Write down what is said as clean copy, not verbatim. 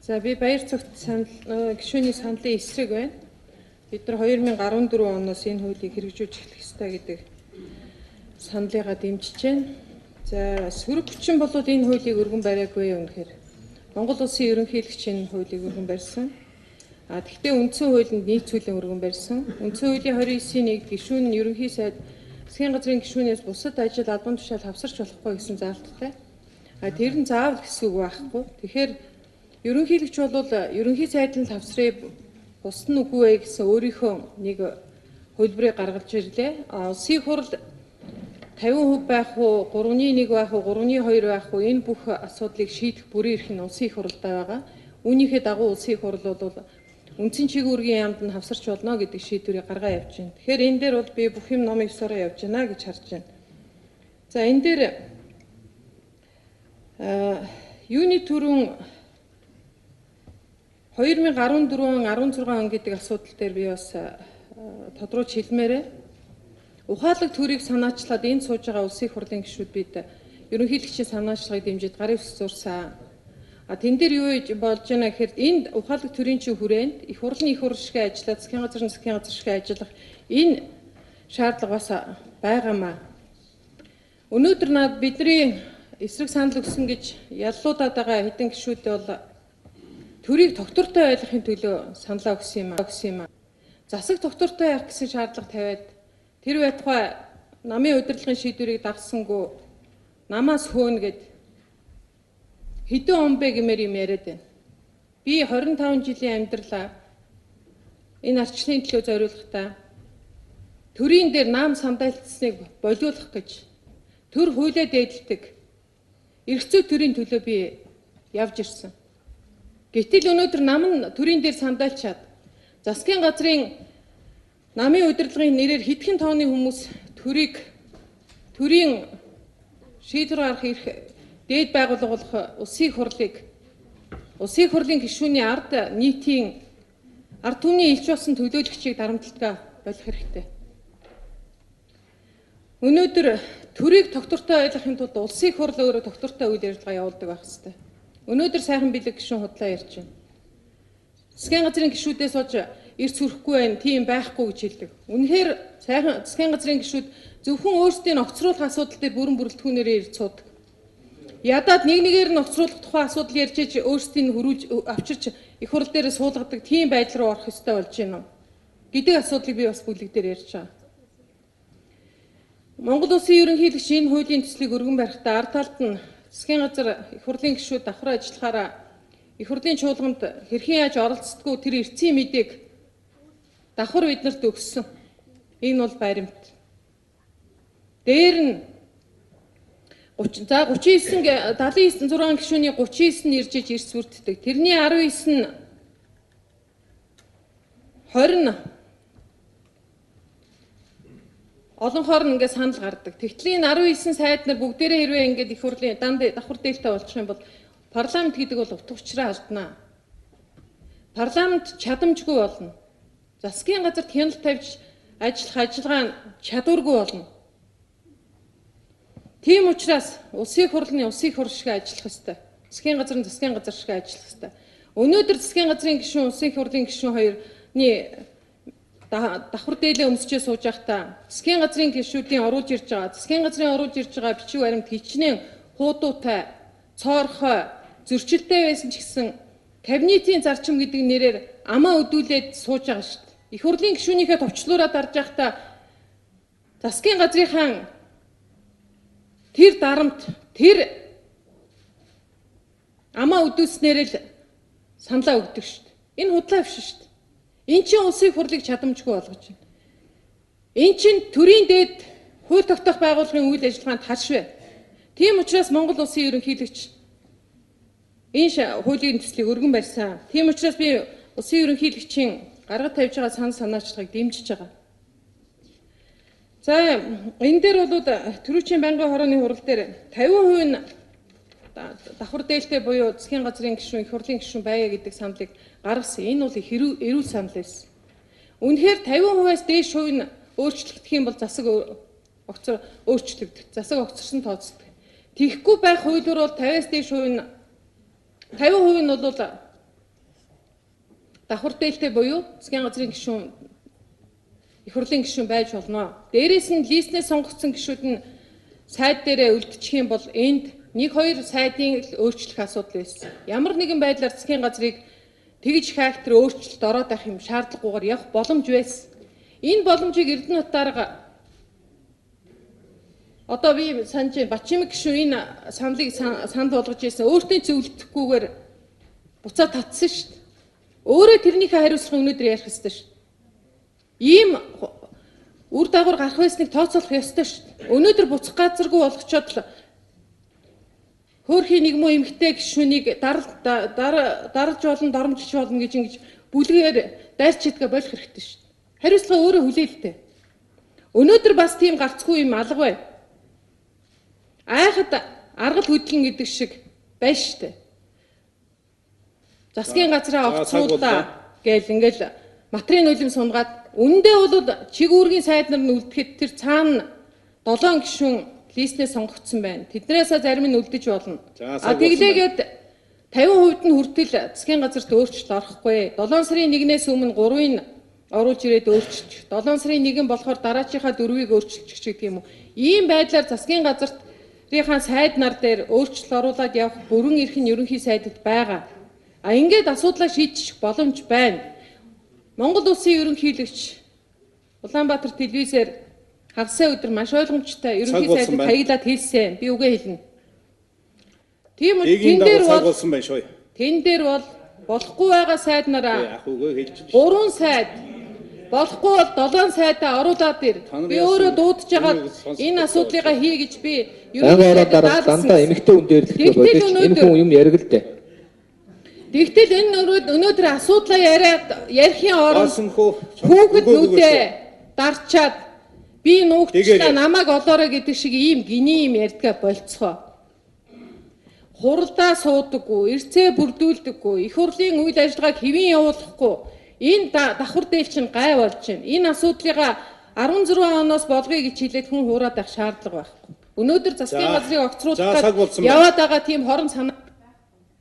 За би Баярцогт санал гишүүний саналын эсрэг байна. Бид нар 2014 оноос энэ хуулийг хэрэгжүүлж эхлэх ёстой гэдэг саналыгаа дэмжиж байна. За сөрөг хүчин бол энэ хуулийг өргөн бариагүй үнэхээр. Монгол Улсын ерөнхийлөгч энэ хуулийг өргөн барьсан. А тэгвэл үндсэн хуулинд нийцүүлэн өргөн барьсан. Үндсэн хуулийн 29-ийн 1 гишүүн нь ерөнхий сайд засгийн газрын гишүүнээс бусад ажил албан тушаал хавсарч болохгүй гэсэн заалттай. А тэр нь заавал гэсэн үг байхгүй. Тэгэхээр ерөнхийлөгч бол ерөнхий сайд нь хавсрыг бусад нь үгүй ээ гэсэн өөрийнхөө нэг хувилбарыг гаргаж ирлээ. А улсын хурал 50% байх уу, 3-1 байх уу, 3-2 байх уу, энэ бүх асуудлыг шийдэх бүрийн эрх нь улсын их хурлдаа байгаа. Үүнийхээ дагуу улсын их хурал бол үндсэн чигүүргийн яамд нь хавсарч болно гэдэг шийдвэрийг гаргаа явж байна. Тэгэхээр энэ дээр бол би бүх юм ном ёсороо явж байна гэж харж байна. За энэ дээр юуны түрүүн 2014 он 16 он гэдэг асуудал дээр би бас тодруулж хэлмээрээ. Ухаалаг төрийг санаачлаад энд сууж байгаа улсын их хурлын гишүүд бид ерөнхийлөгчийн санаачлагыг дэмжиж гарын үсэг зурсан. А тэн дээр юу болж байна гэхээр энд ухаалаг төрийн чинь хүрээнд их хурл нь их хурл шиг ажиллаад засгийн газар нь засгийн газар шиг ажиллах энэ шаардлага бас байгаамаа. Өнөөдөр над бидний эсрэг санал өгсөн гэж яллуудаад байгаа хэдэн гишүүд бол төрийг тогтвортой байлгахын төлөө саналаа өгсөн юм аа. Засаг тогтвортой байх гэсэн шаардлага тавиад тэр байтугай намын удирдлагын шийдвэрийг дагсангүй намаас хөөнө гэд хэдэн он бэ гэмээр юм яриад байна. Би 25 жилийн амьдралаа энэ арчлын төлөө зориулахдаа төрийн дээр нам сандайлтсныг болиулах гэж төр хуулиа дээдэлдэг эрх зүй төрийн төлөө би явж ирсэн. Гэтэл өнөөдөр нам нь төрийн дээр сандайлчаад засгийн газрын намын удирдлагын нэрээр хэдхэн тооны хүмүүс төрийг төрийн шийдвэр гаргах эрх дээд байгууллага болох улсын хурлын гишүүний ард нийтийн ард түмний элч болсон төлөөлөгчийг дарамтлагаа болох хэрэгтэй. Өнөөдөр төрийг тогтвортой байлгахын тулд улсын хурл өөрөө тогтвортой үйл ажиллагаа явуулдаг байх ёстой. Өнөөдөр сайхан бэлэг гишүүн худлаа ярьж байна. Засгийн газрын гишүүдээс болж эрс хүрэхгүй байна, тийм байхгүй гэж хэлдэг. Үнэхээр сайхан засгийн газрын гишүүд зөвхөн өөрсдийн огцруулах асуудал дээр бүрэн бүрэлдэхүүнээрээ ирж суудаг. Ядаад нэг нэгээр нь огцруулах тухай асуудал ярьж иж өөрсдийг хөрүүлж авчирч их хурл дээр суулгадаг тийм байдал руу орох ёстой болж байна уу гэдэг асуудлыг би бас бүлэг дээр ярьж байгаа. Монгол Улсын ерөнхийлөгч энэ хуулийн төслийг өргөн барихтаа ард талд нь засгийн газар их хурлын гишүүд давхар ажиллахаараа их хурлын чуулганд хэрхэн яаж оролцдоггүй тэр эртний мэдээг давхар биднэрт өгсөн. Энэ бол баримт. Дээр нь 39 76 гишүүний 39 нь ирж иж эрс бүрддэг. Тэрний 19 нь 20 нь олонхоор нь ингээд санал гардаг. Тэгтэл энэ 19 сайд нар бүгдээрээ хэрвээ ингээд их хурлын данд давхар дээлтэй болчих юм бол парламент гэдэг бол утга учираа алднаа. Парламент чадамжгүй болно. Засгийн газарт хяналт тавьж ажиллах ажиллагаа нь чадваргүй болно. Тийм учраас улсын хурлын улсын хурл шиг ажиллах ёстой. Засгийн газар нь засгийн газар шиг ажиллах ёстой. Өнөөдөр засгийн газрын гишүүн, улсын хурлын гишүүн хоёрны давхар дээлээ өмсчээ сууж байхдаа засгийн газрын гишүүдийн оруулж ирж байгаа, засгийн газрын оруулж ирж байгаа бичиг баримт хичнээн хуудуутай, цоорхой, зөрчилтэй байсан ч гэсэн кабинетийн зарчим гэдэг нэрээр амаа өдүүлээд сууж байгаа шүү дээ. Их хурлын гишүүнийхээ товчлуураа дарж байхдаа засгийн газрынхаа тэр дарамт, тэр амаа өдөөснээр л саналаа өгдөг шүү дээ. Энэ худлаа биш шүү дээ. Эн чинь улсын хурлыг чадамжгүй болгож байна. Эн чинь төрийн дээд хууль тогтоох байгууллагын үйл ажиллагаанд харшвэ. Тийм учраас Монгол Улсын ерөнхийлөгч энэ хуулийн төслийг өргөн барьсан. Тийм учраас би улсын ерөнхийлөгчийн гаргаж тавьж байгаа санал санаачлагыг дэмжиж байгаа. За энэ дээр бол түрүүчийн байнгын хорооны хурал дээр 50% нь давхар дээлтэй буюу засгийн газрын гишүүн, их хурлын гишүүн байя гэдэг саналыг гаргасан. Энэ бол их эрүүл санал байсан. Үнэхээр 50%-аас дээш хувь нь өөрчлөгдөх юм бол засаг огцор өөрчлөгдөх, засаг огцорсон тооцдог. Тэгэхгүй байх хуулиур бол 50-аас дээш хувь нь 50% нь бол Давхар дээлтэй буюу засгийн газрын гишүүн, их хурлын гишүүн байж болно. Дээрээс нь листнээ сонгогдсон гишүүд нь сайд дээрээ үлдчих юм бол энд 1 2 сайдын л өөрчлөх асуудал байсан. Ямар нэгэн байдлаар засгийн газрыг тэгж хайх тэр өөрчлөлт ороод байх юм шаардлагагүйгээр явах боломж байсан. Энэ боломжийг Эрдэнэт дарга одоо би санаж байна. Батчимэг гишүүн энэ саналыг санал болгож ирсэн. Өөртөө зөвлөдөхгүйгээр буцаа татсан шүү дээ. Өөрөө тэрнийхээ хариуцлага өнөөдөр ярих ёстой шүү дээ. Ийм үр дагавар гарах байсныг тооцоолох ёстой шүү дээ. Өнөөдөр буцах газаргүй болгочоод л хөөрхийн нэг муу эмэгтэй гишүүнийг дарж болно, доромжилж болно гэж ингэж бүлгээр дайрч идгээ болох хэрэгтэй шүү дээ. Хариуцлага өөрөө хүлээлттэй. Өнөөдөр бас тийм гарцгүй юм алга бай. Айхад аргал хөдлөн гэдэг шиг байна шүү дээ. Засгийн газраа огцруулаа гээл ингээл матрын нулим сунгаад үнэндээ бол чиг үүргийн сайд нар нь үлдэхэд тэр цаана 7 гишүүн листнээ сонгогдсон байна. Тэднээсээ зарим нь үлдэж болно. А тэглээгээд 50% нь хүртэл засгийн газарт өөрчлөлт орохгүй. 7 сарын 1-ээс өмнө 3-ыг оруулж ирээд өөрчилчих. 7 сарын 1 нь болохоор дараачихаа 4-ийг өөрчилчих гэдэг юм уу. Ийм байдлаар засгийн газрынхаа сайд нар дээр өөрчлөлт оруулаад явах бүрэн эрх нь ерөнхий сайдад байгаа. А ингээд асуудлаа шийдчих боломж байна. Монгол Улсын ерөнхийлөгч Улаанбаатар телевизээр хагасаа өдөр маш ойлгомжтой ерөнхий сайдад хаяглаад хэлсэн. Би үгээ хэлнэ. Тийм үү, тэн дээр бол тэн дээр бол болохгүй байгаа сайд нараа 3 сайд болохгүй бол 7 сайдаа оруулаад ир. Би өөрөө дуудаж байгаа энэ асуудлыгаа хий гэж би ерөнхий сайдад дандаа эмэгтэй хүн дээрлэхтэй болж энэ хүн юм яриг л дээ. Тэгтэл энэ өнөөдөр асуудлаа яриад ярихын оронд хүүхэд нүдээ дарчаад би нуугчлаа намайг олоорой гэдэг шиг ийм гинийн юм ярьдгаа болцгоо. Хуралдаа суудаггүй, эрцээ бүрдүүлдэггүй, их хурлын үйл ажиллагааг хэвийн явуулахгүй энэ давхар дээл чинь гай болж байна. Энэ асуудлыгаа 16 оноос болгоё гэж хэлээд хүн хуураад байх шаардлага байхгүй. Өнөөдөр засгийн газрыг огцруулах гэж яваад байгаа тийм хорон санаа